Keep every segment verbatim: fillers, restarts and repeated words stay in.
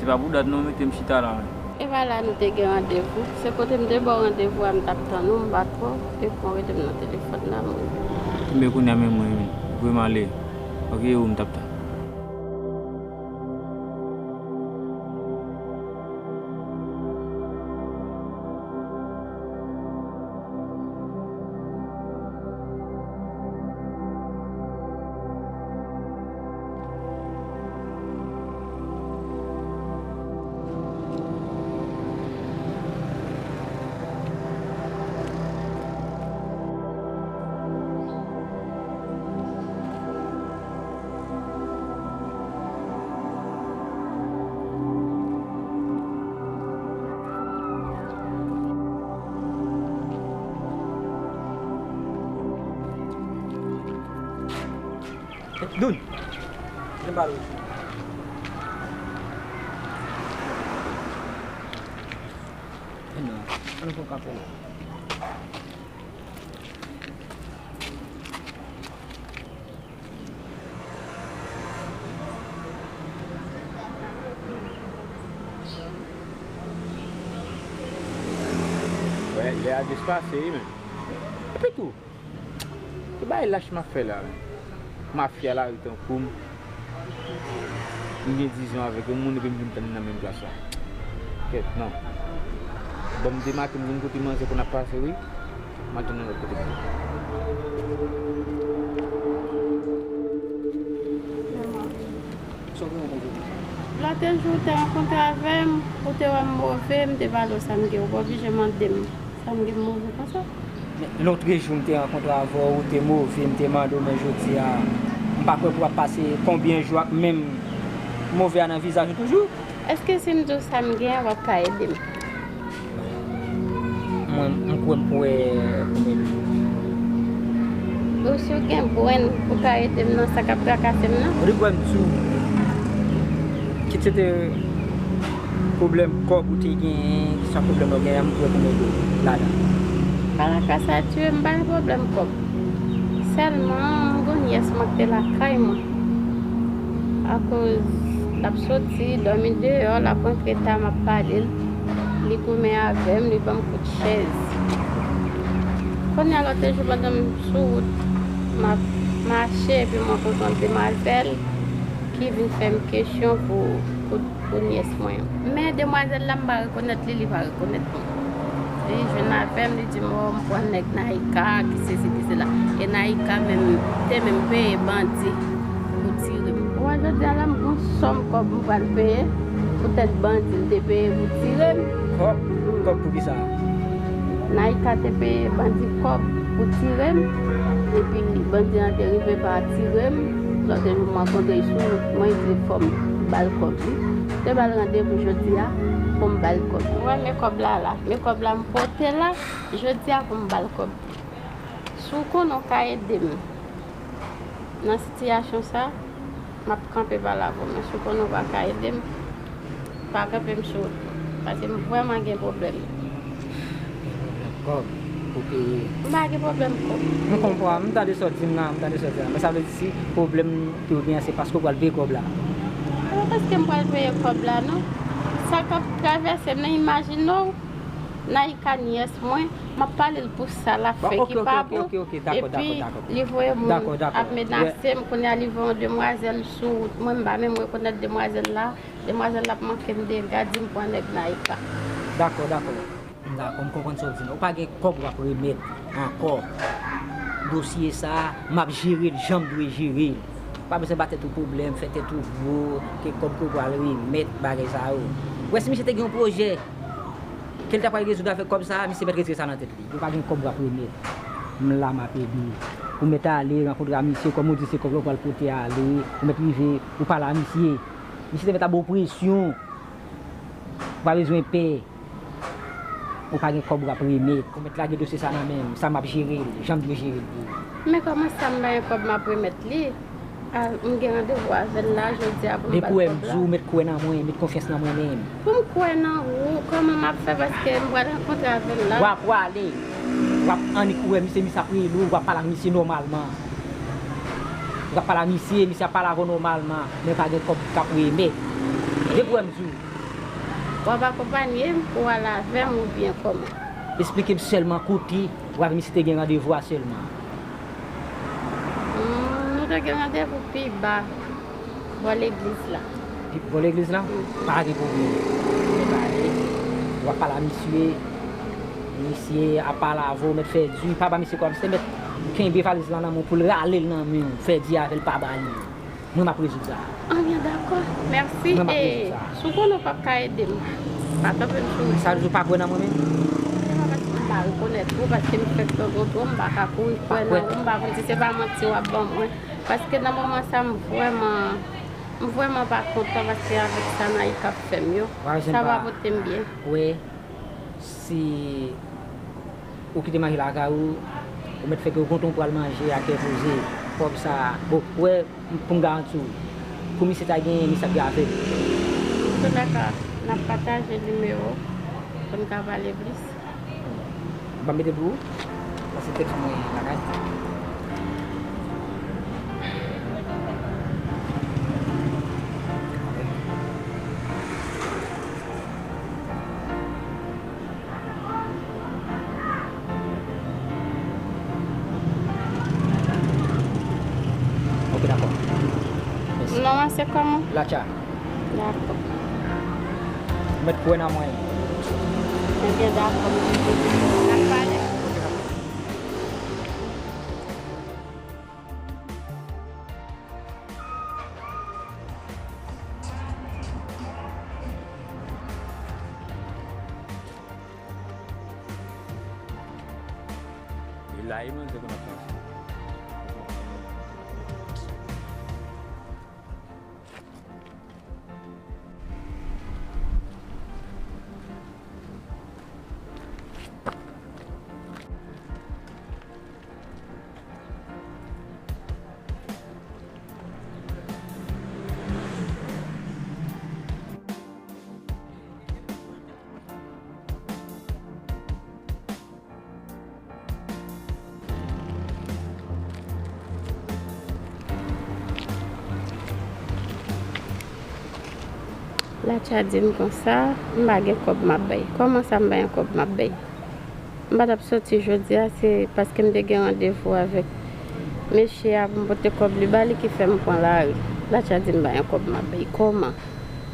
Pa pou dat non, mete m chita la menm. E pa la nou te gen randevou. Se kote m te ba w randevou a, m t ap tann ou, m pa t wè w. Epi w rete m nan telefòn la, m rete. Enben, kounye a men mwen, voye m ale. Ok, e ou m t ap tann. Doun! Vin pale. Vin non. Ann fè yon kafe la. Wè, lè a jis pase, wi, men. Epi tou, ki bagay lach m ap fè la, men? Mafya lari tankou m. M gen dizon avèk yon moun epi m vin tann li nan menm plas la. Kèt, non. Ban m demake m jwenn kote manzè konn ap pase, wi. M al tann yon lòt kote pou li. Sa w gen yon konprann? Lòt jou, ou te rankontre avè m, ou te wè m move, m te pale w sa m gen. Ou pa oblije mande m sa m gen move konsa. Men, lòt jou, m te rankontre avè w, ou te move, m te mande w, men jodi a, m pa kwè pou w ap pase konbyen jou ak menm move a nan vizaj ou toujou. Èske si m di w sa m gen an, w ap ka ede m? Mwen, m kwè m pou wè pou mwen. Ou si w gen brenn, ou ka ede m nan sa k ap trakase m nan? Ou te kwè m di w, kit se te pwoblèm kòb ou te genyen, kiswa pwoblèm ou genyen, m kwè pou mwen ede w ladan. Balaka sa tiye m, m pa gen pwoblèm kòb. Sèlman, m gon nyès mwen k te lakay mwen. Akoz l ap soti, dòmi deyò, l ap rantre ta, m ap pale l. Li goumen avè m, li ban m kout chèz. Kounye a, lòt jou, pandan m sou wout, m ap mache, epi m rankontre yon demwazèl ki vin fè m kesyon pou, pou pou nyès mwen an. Men demwazèl la, m pa rekonèt li, li pa rekonèt mwen. Li jwenn avè m, li di m, "O, m pran nèg Naïka, ki sesi, ki sela." E Naïka menm, te menm peye bandi pou tire m. Ou wè, jodi a la, m gon sòm kòb m pral peye poutèt bandi l te peye pou tire m. Kòb? Kòb pou kisa? Naïka te peye bandi kòb pou tire m, epi bandi an te rive pa tire m. Lòt jou, m rankontre l sou wout, mwen di fò m ba l kòb li. Te ba l randevou jodi a pou m ba l kòb. Ou wè, men kòb la la. Men kòb la m pote la. Jodi a pou m ba l kòb. Si w konnen w ka ede m nan sitiyasyon sa, m ap kanpe pale avè w. Men si w konnen w pa ka ede m, pa kanpe m sou wout mwen. Paske m vrèman gen pwoblèm. Kòb pou peye. M pa gen pwoblèm kòb. M konprann. M tande sa w di m nan, m tande sa w di m nan. Men sa vle di si pwoblèm ke w genyen, se paske w pral peye kòb la. Se pa paske m pral peye kòb la, non. Sa k ap travèse m nan, imajine w, Naïka nyès mwen, m ap pale l pou sa l ap fè ki pa bon. Epi li voye moun ap menase m, kounye a li voye yon demwazèl sou wout mwen, m pa menm rekonèt demwazèl la. Demwazèl la ap manke m dega, di m pran nèg Naïka. Dakò, dakò. Dakò, m konprann sa w di la. Ou pa gen kòb w ap remèt ankò. Dosye sa a, m ap jere l jan m dwe jere l. Ou pa bezwen ba tèt ou pwoblèm, fè tèt ou gwo, ke kòb ke w pral remèt, bagay sa yo. Ou wè, si misye te gen yon pwojè ke l ta pral rezoud avèk kòb sa a, misye mèt retire sa nan tèt li. Ou pa gen kòb w ap remèt. M la, m ap ede w. Ou mèt ale rankontre a misye, kòm ou di se kòb la w pral pote ale, ou mèt rive, ou pale a misye. Misye te mèt ap ba w presyon. Ou pa bezwen pè. Ou pa gen kòb w ap remèt. Ou mèt lage dosye sa nan men m. Sa m ap jere l, jan m dwe jere l. Men kòman sa m pa gen kòb m ap remèt li? A, m gen randevou avè l la jodi a pou m ba l kòb la. Depi w wè m di w, mèt kwè nan mwen, mèt konfyans nan mwen menm. Pou m kwè nan ou, kòman m ap fè paske m pral rankontre avè l la? W ap prale. W ap annik wè misye, misye ap rele w, w ap pale ak misye nòmalman. W ap pale ak misye, misye ap pale avè w nòmalman, men pa gen kòb k ap remèt. Depi w wè m di w, W ap akonpanye m pou w al avè m oubyen kòman? Esplike m sèlman kote w avè misye te gen randevou a sèlman. Hmm, nou te gen randevou pi ba, bò legliz la. Pi bò legliz la? Mhm. Pa gen pwoblèm. Ou ap pale a misye, misye ap pale avè w, mèt fè di, pa ba misye kòb, se mèt kenbe valiz lan nan men w pou l rale l nan men w, fè di avè l, pa ba li. Mwen m ap rezoud sa. Anbyen dakò. Mèsi. Mwen m ap rezoud sa. Si w konnen w p ap ka ede m, pa kanpe m sou wout. Sa vle di w pa kwè nan mwen menm? Se pa paske m pa rekonèt ou, paske m fèk rankontre w, m pa ka kouri kwè nan ou, m pa konn si se pa manti w ap ban mwen. Paske nan moman sa, m vrèman, m vrèman pa kontan paske avèk sa Naïka ap fè m yo, sa pa pote m byen. Wè, si ou kite manje lakay ou, ou mèt fè ke ou kontan ou pral manje a kè poze. Kòb sa, bon, wè, pou m garanti w, pou misye ta genyen, misye ap grave l. Antouka, n ap pataje nimewo pou n ka pale plis. Ban m mete pou ou? Pase tèks mwen lakay. Ok, dakò. Mèsi. Non an se kòman? Latcha. Dakò. Ou mèt kwè nan mwen. Ebyen, dakò, mèsi. N ap pale. E la, e manje konn ap pase. Latcha di m konsa, m pa gen kòb m ap bay. Kòman sa m pa gen kòb m ap bay? M pa t ap soti jodi a, se paske m te gen randevou avèk mesye a pou m pote kòb li ba li ki fè m pran lari. Latcha di m pa gen kòb m ap bay. Kòman?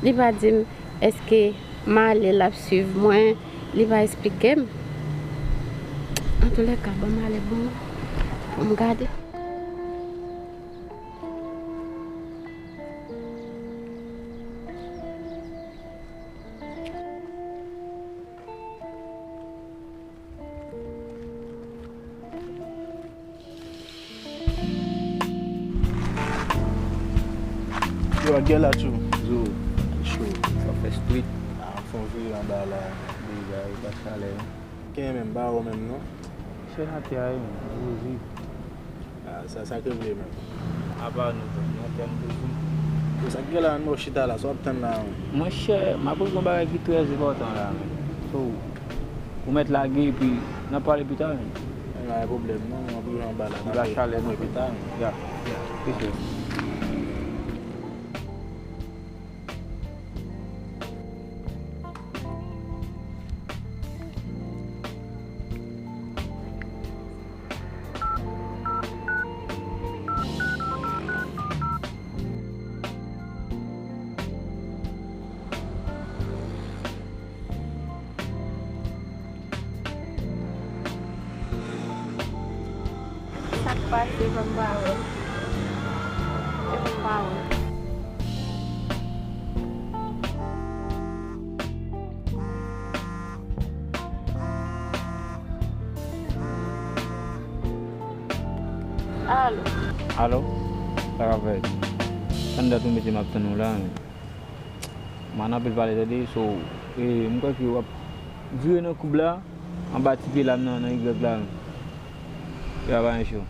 Li pa di m èske m ale l ap swiv mwen, li pa esplike m. Antoulèka, ban m ale bon pou m gade. Yo, ak gè la tjou. Zo, cho, sa fè street. A, fè yon vire anba la. Deja, e pa chalè. Gen menm, ba ou menm non. Chè atè a, wi, poze. A, sa, sa k rive menm? Apa nou, nou ap tann toujou. Yo, sa k gen la, nou chita la, sa w ap tann la, wi? Monchè, m ap rive yon bagay ki trè enpòtan la, men. So, ou mèt lage, epi n ap pale pita, men. Pa gen pwoblèm, non, m ap rive anba la, n ap pale pita, men. Ya, ya, pito. Sa k pase, ban m ba wè. E ban m ba wè. Alo. Alo? Sa k ap fèt? Tann dat ou mete m ap tann ou la, men. Man anpil pale tande, so, e, m kwè ke w ap vire nan koub la, anba ti pye la nan, nan Y la. Ya pa gen cho.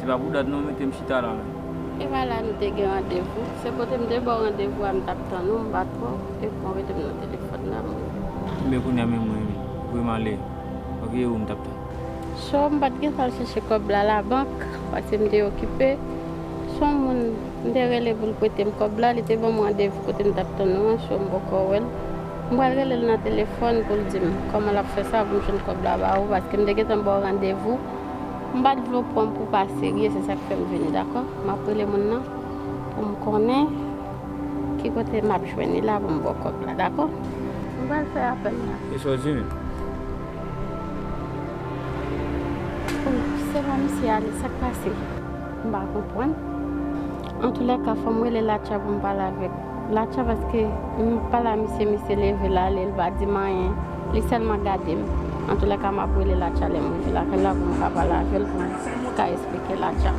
Se pa pou dat non, mete m chita la menm. E pa la nou te gen randevou. Se kote m te ba w randevou a m t ap tann ou, m pa t wè w. Epi w rete m nan telefòn la, mwen. Men kounye a men mwen, vre m ale. Ok, ou m t ap tann. So, m pa t gen tan al chèche kòb la labank, paske m te okipe. Se yon moun, m te rele pou l prete m kòb la, li te ban m randevou kote m t ap tann ou an, so m poko wè l. M pral rele l nan telefòn pou l di m kòman l ap fè sa pou m jwenn kòb la ba ou, paske m te gentan ba w randevou. M pa t vle w pran m pou pa serye, se sa k fè m vini, dakò? M ap rele moun nan pou m konnen ki kote m ap jwenn li la pou m ba w kòb la, dakò? M pral fè apèl la. E sa w di menm? Oh, se pa misye ale, sa k pase? M pa konprann. Antoulèka, fò m rele Latcha pou m pale avèk Latcha, paske m pale a misye, misye leve l ale, l pa di m anyen. Li sèlman gade m. Antoulèka, m ap rele Latcha lè m rive lakay la pou m ka pale avè l, pou m ka esplike Latcha.